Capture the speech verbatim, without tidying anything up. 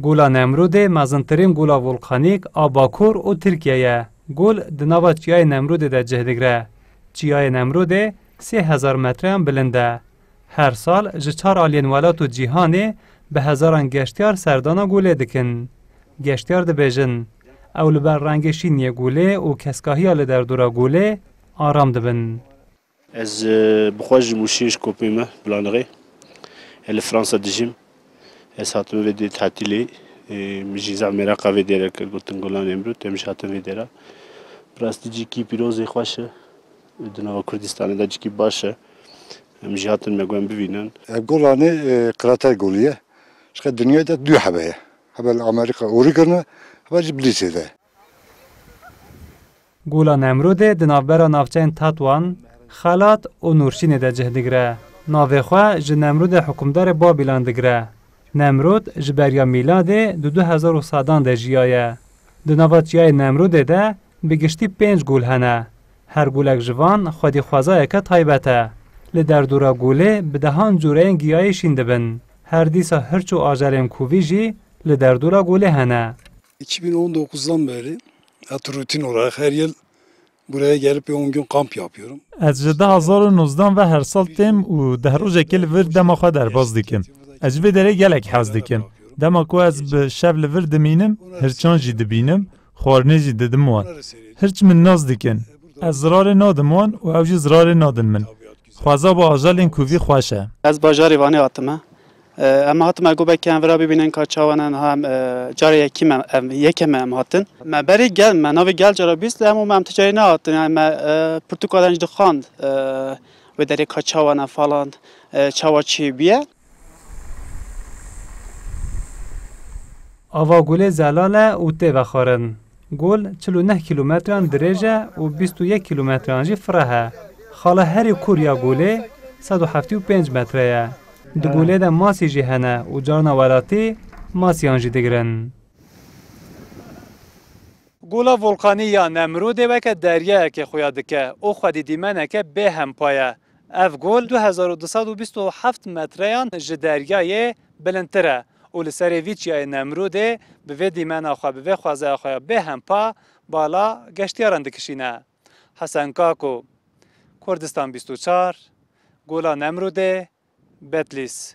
Gola Nemrûdê mezintirîn gola volkanîk a Bakur û Tirkiye ye. Gol di nava Çiyayê Nemrûdê de cih digire. Çiyayê Nemrûdê sê hezar metreyan bilind e. Her sal ji çar aliyên welat û cîhanê bi hezaran geştyar serdana golê dikin. Geştyar dibêjin, ew li ber rengê şîn yê golê û keskahiya li derdora golê aram dibin. Ez, e, bi xwe ji Mûşê, ji kopê me, Bilanixê. Ez li Fransa dijîm. Ez hatim vê dê tatilê. E, min jî zaf mêraqa vê dêre kir, gotin Gola Nemrûd, em jî hatin vê dêra. Bi rastî cîkî pîroz ê, xweş e. Di nava Kurdistanê de cîkî baş e. Em jî hatin me got em bivînin. Ev golanê, e, krater golî ye. Ji xwe dinyayê de du hebe ye. Hebe li Amerîka orî kirine, hebe jî Bilîsê de. Gola Nemrûdê di navbera navçeyên Tatwan, Xelat û Nûrşînê de cih digire. Navê xwe ji Nemrûdê hukimdarê Babîlan digire. Nemrûd ji beriya mîladê di du hezar û sedan de jiyaye. Di nava Çiyayê Nemrûdê de bi giştî pênc gol hene. Her golek ji van xwedî xwezayeke taybet e. Li derdora golê bi dehan cureyên giyayê şîn dibin. Her dîsa hirç û ajelên kovî jî li derdora golê hene. iki bin on dokuzdan beri artık rutin olarak her yıl buraya gelip bir on gün kamp yapıyorum. Ez ji du hezar û nozdan ve her sal têm û deh rojekê li vir dema xwe derbas dikim. Ez ji vê derê gelek hez dikim. Dema ku ez bi şev li vir dimînim, hirçan jî dibînim, xwarinê jî didim wan. Hirç min nas dikin. Ez zirarê nadim wan û ew jî zirarê nadin min. Xweza bi ajelên kovî xweş e. Ez bajarê Vanê hatime. E, em hatime got belkî em vira bibînin ka çawa ne, niha em, e, carê yekî me, em, yeke me em hatin. Me berî gel, me navê gel cara bîst, em û me em ti carî nehatin. Yani me, e, pirtûka de jî dixwand, e, wê derê ka çawa ne falan, e, çawa çê bûye. Ava golê zelal e û tê vexwarin. Gol çil û neh kîlometreyan dirêj e û bîst û yek kîlometreyan jî fireh e. Xala herî kûr ya golê sed û heftê û pênc metre ye. Di golê de masî jî hene û carna welatî masiyan jî digirin. Gola volkanî ya Nemrûdê weke deryayekê xuya dike û xwedî dîmeneke bê hempa ye. Ev gol du hezar û du sed û bîst û heft metreyan ji deryayê bilindtir e û li serê vî çiyayê Nemrûdê bi vê dîmena xwe, bi vê xwezaya xwe ya bê hempa bala geştiyaran dikişîne. Hesen Kako, Kurdistan bîst û çar, Gola Nemrûdê, Betlîs.